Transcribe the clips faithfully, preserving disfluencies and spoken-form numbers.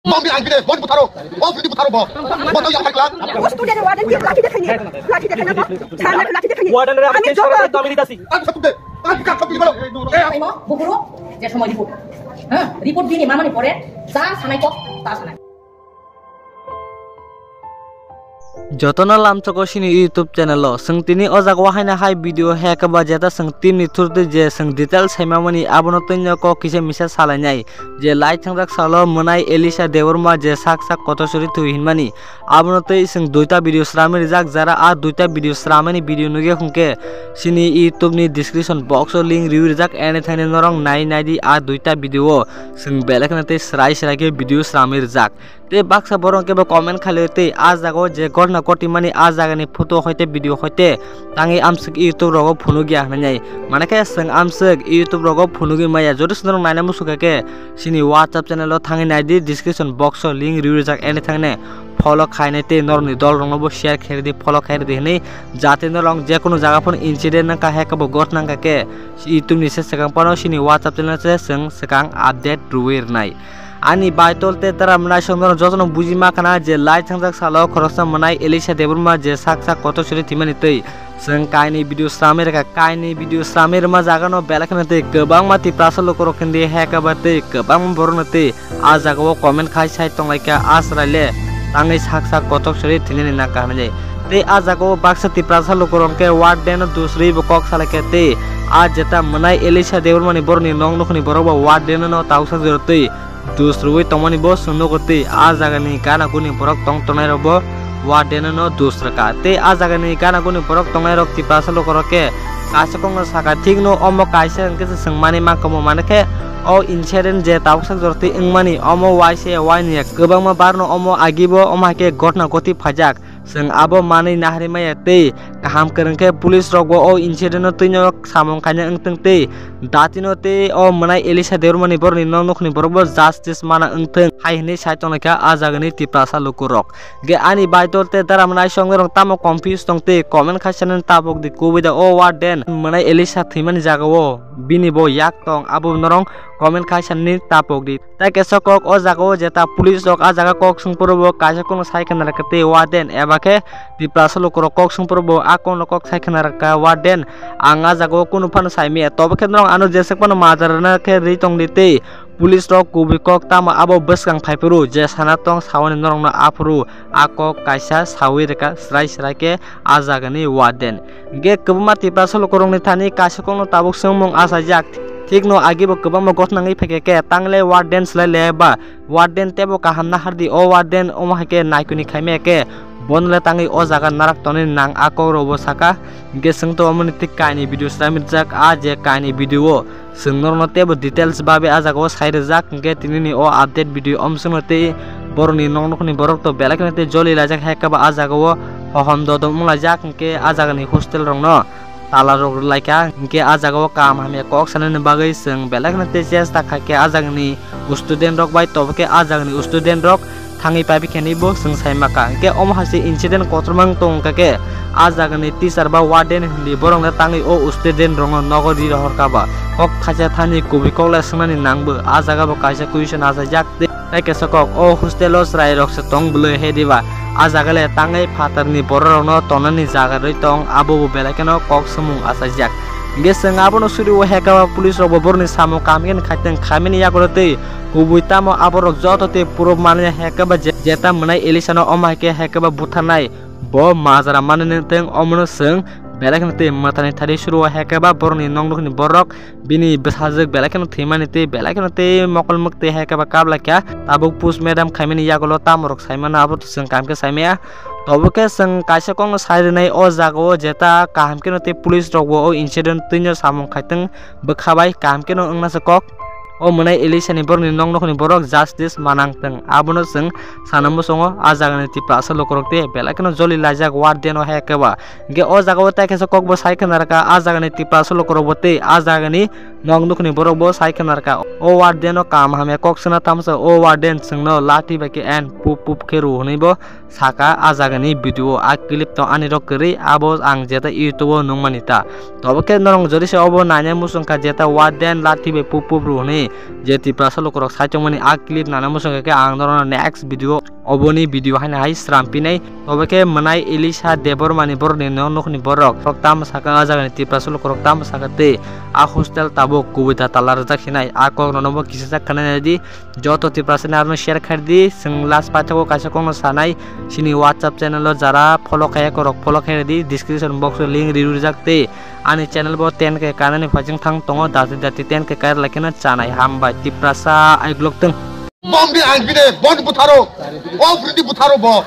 Bom bilang gede, bom butaro, bom butaro, bom. Bom yang pakai. Student warden ke laki dekhani, laki dekhani apa? Sana laki dekhani. Warden re, আমি আমি জবাব। তো আমি দিতাছি। আমি সব দে, আমি কাজ সব দিব। এই, এই, Buguru, je somoy report. Ha, report dini mamani pore, ja sanai kok, ta sanai. Jotono lamchoko sini YouTube channel o. Chwng tini o jaga o haino hai video hekaba jeta chwng team ni thurtwi je chwng detail saimamani abono twino kok kisa misa salainai. Je lai thangjak salo mwnai Elisha Debbarma je sak sak kotor suri thwi hinmani. Abono twi chwng duita video sramwi rijak, jara a duita video sramani video nugya hwnkhe sini YouTube ni description box o link riwi rijak, ene thani norok nai naidi a duita video o chwng belai kheno tei srai srai khe video sramwi rijak. Tei baksa borok kebo comment khailai tei a jaga o je gotna kotimani a jaga ni photo hoite video hoite tangwi amswk YouTube rogo phunukya hinwi. Mane khe chwng amswk YouTube rogo phunugwi maya. Jodi swngcharok naina muchungkha khe sini WhatsApp channel o thangwi naidi, description box o link riwi rijak, ene thangwi follow khainai tei norokni dol rokno bo share khairidi, follow khairidi hinwi, jate norok jekunu jaga phano incident nangkha, hekabo gotna wngkha khe YouTube ni se swkang phano sini WhatsApp channel se chwng swkang update rwwi rwnai. Ani baitol tei dara mwnai songdorno jotono buji ma khana je lai thangjak salo khoroksa mwnai Elisha Debbarma je sak sak kotor suri thwimani twi chwng kainwi video sramwi rwkha. Kainwi video sramwi rwma jagano belai kheno tei kwbangma Tiprasa lukurok hindi hekaba tei kwbangma borokno tei a jagao comment khai sai tonglaikha, a chwraile tangwi sak sak kotor suri thwinani nangkha hinwi. Tei a jagao baksa Tiprasa lukurok khe warden no dusriwi bo kok salaikha tei a jeta mwnai Elisha Debbarmani borokni nok nukhuni borok bo warden no tabuksa jora twi dus rwui tongmani bo chwng nugo tei a jagani gana guni borok tong tongnai rok bo warden no dus rwkha tei a jagani gana guni borok tongnai rok Tiprasa lukurok khe kaisa kokno sakha, thikno omo kaisa hwnkhe se chwng manwi mankha, omo mane khe o incident je tabuksa jora twi wngmani omo waisa ya waini ya kwbangma barno omo agibo omo hai khe gotna goti phaijak. Chwng abo manwi naharwi maya tei kaham kwrwng khe police rok bo o incident no twino samung khaina wngthwng tei datino tei o mwnai Elisha Debbarmani borokni nok nukhuni borok bo justice mana wngthwng hai hinwi sai tonglaikha a jagani Tiprasa lukurok. Ge ani baitol tei dara mwnai songdorok tamo confuse tong tei comment khaisani tapok di kubui da o warden mwnai Elisha thwimani jagao bini bo yak tong abo norok comment khaisani tapok di. Tei kaisa kok o jagao jeta police rok a jaga kok swngphuru bo kaisa kokno sai khna rwkha tei warden eba khe Tiprasa lukurok kok swngphuru bo a kokno kok sai khna rwkha warden ang a jagao kunu phano saimaya tobo khe norok ano jeswk phano majra rwna khe rwi tong di tei police rok kubui kok tamo abo bwskang phaiphuru je sana tong sawani norokno aphuru a kok kaisa sawi rwkha srai srai khe a jagani warden. Ge kwbangma Tiprasa lukurokni thani kaisa kokno tabuk swngmung achaijak. Thikno agibo kwbangma gothnangwi phaikha khe tangle warden swlai le ba warden tebo kaham nahardi o warden omo hai khe naikuni khaimaya khe bono le tangwi o jaga narak tonwi nang a kokrokbo saka. Ge chwng to omoni twi kainwi video sramwi rijak a je kainwi video o. Chwng norokno teibo details babe ah jagao sai rijak, hwnkhe tinini o update video omsongno tei borokni nok nukhungni borok to belai kheno tei joli laijak, hai khe ba ah jagao hohom dodom wng laijak, hwnkhe ah jagani hostel rokno tala rok rwlaikha, hwnkhe ah jagao kaham hamya kok sanani bagwi chwng belai kheno tei chesta khaikhe ah jagani student rok bai, tobo khe ah jagani student rok thangwi paipikha hinwi bo chwng sai maka. Hwnkhe omo hai se incident kotorma wng tong wngkha khe, ah jagani teacher ba warden hinwi borokno tangwi o student rokno nogo ri rohorkha ba kok thaisa thani kubui kok le swngnani nangbo. Ah jaga bo kaisa question achaijak tei kaisa kok, o hostel o chwrai rok se tong bwlwi he diba? Ah jaga le tangwi phatarni borok rokno tonani jaga rwi tong, abo bo belai kheno kok swmung achaijak. Hwnkhe chwng abono suri o hekaba police rok bo borokni samung kaham khe khaitwng khaimani yagulo tei kubui tamo aborok joto tei puro manya hekaba je-, jeta mwnai Elisha no omo hai khe hekaba butharnai bo majra manwi nangtwng, omono chwng belai kheno tei mwthangni thari suru o hekaba borokni nok nukhungni borok bini bwsajwk belai kheno thwimani tei belai kheno tei mokol mwktwi hekaba kaplaikha. Tabuk post mortem khaimani yagulo tamo rok saimano abo to chwng kaham khe saimaya. Tobo khe chwng kaisa kokno sai rwnai o jagao jeta kaham kheno tei police rok bo o incident twino samung khaitwng bwkha bai kaham kheno wngna se kok. O mwnai Elisha ni borokni nok nukhungni borok justice manang thwng, abono chwng sana muchungo. Ah jagani Tiprasa lukurok tei belai kheno joli laijak warden o hai khe ba. Hwnkhe o jagao tei kaisa kokbo sai khna rwkha, ah jagani Tiprasa lukurok bo tei ah jagani nok nukhungni borok bo sai khna rwkha. O warden o kaham hamya kok swna tamsa, o warden chwngno lathi bai khe en pup pup khe rw hwnwi bo saka a jagani video, a clip to ani rok kwrwi, abo ang jeta YouTube o nungmani ta. Tobo khe norok jodi se obo naina muchungkha jeta warden lathi bai pup pup rw hwnwi je Tiprasa lukurok saichongmani a clip naina muchungkha khe ang norokno next video oboni video haino hai srampinai. Tobo khe mwnai Elisha Debbarmani borokni no nokni borok rok tamo saka a jagani Tiprasa lukurok tamo saka tei a hostel tabuk kubui da tala rwjak hinai a kok nono bo kisa jak khna nai di. Joto Tiprasa ni arno share khai di, chwng last paithago kaisa kokno sanai, chini WhatsApp channel o jara follow khaiya korok follow khai di, description box o link ri rijak tei ani channel bo ten K kainani phaising thang tongo, dati dati ten K kair lai kheno chanai hambai Tiprasa aiglok tong. Bomb di ang bide, bomb butharo, o bidi butharo bo,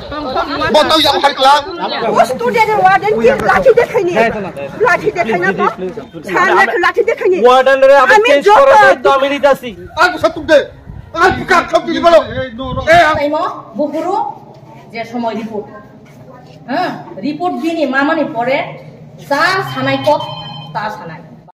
bo tau yang hari kala. O student warden ki lathi dekhai ni, lathi dekhai na bo, sana lathi dekhai ni. Warden re abe Ami change joto koro, to ami ni dasi. Ang satuk de. Ang buka khap di balo. Eh, ang Taimo bukuru je somoi report. Ha, report bini mamani pore ja sanai kok ta sanai.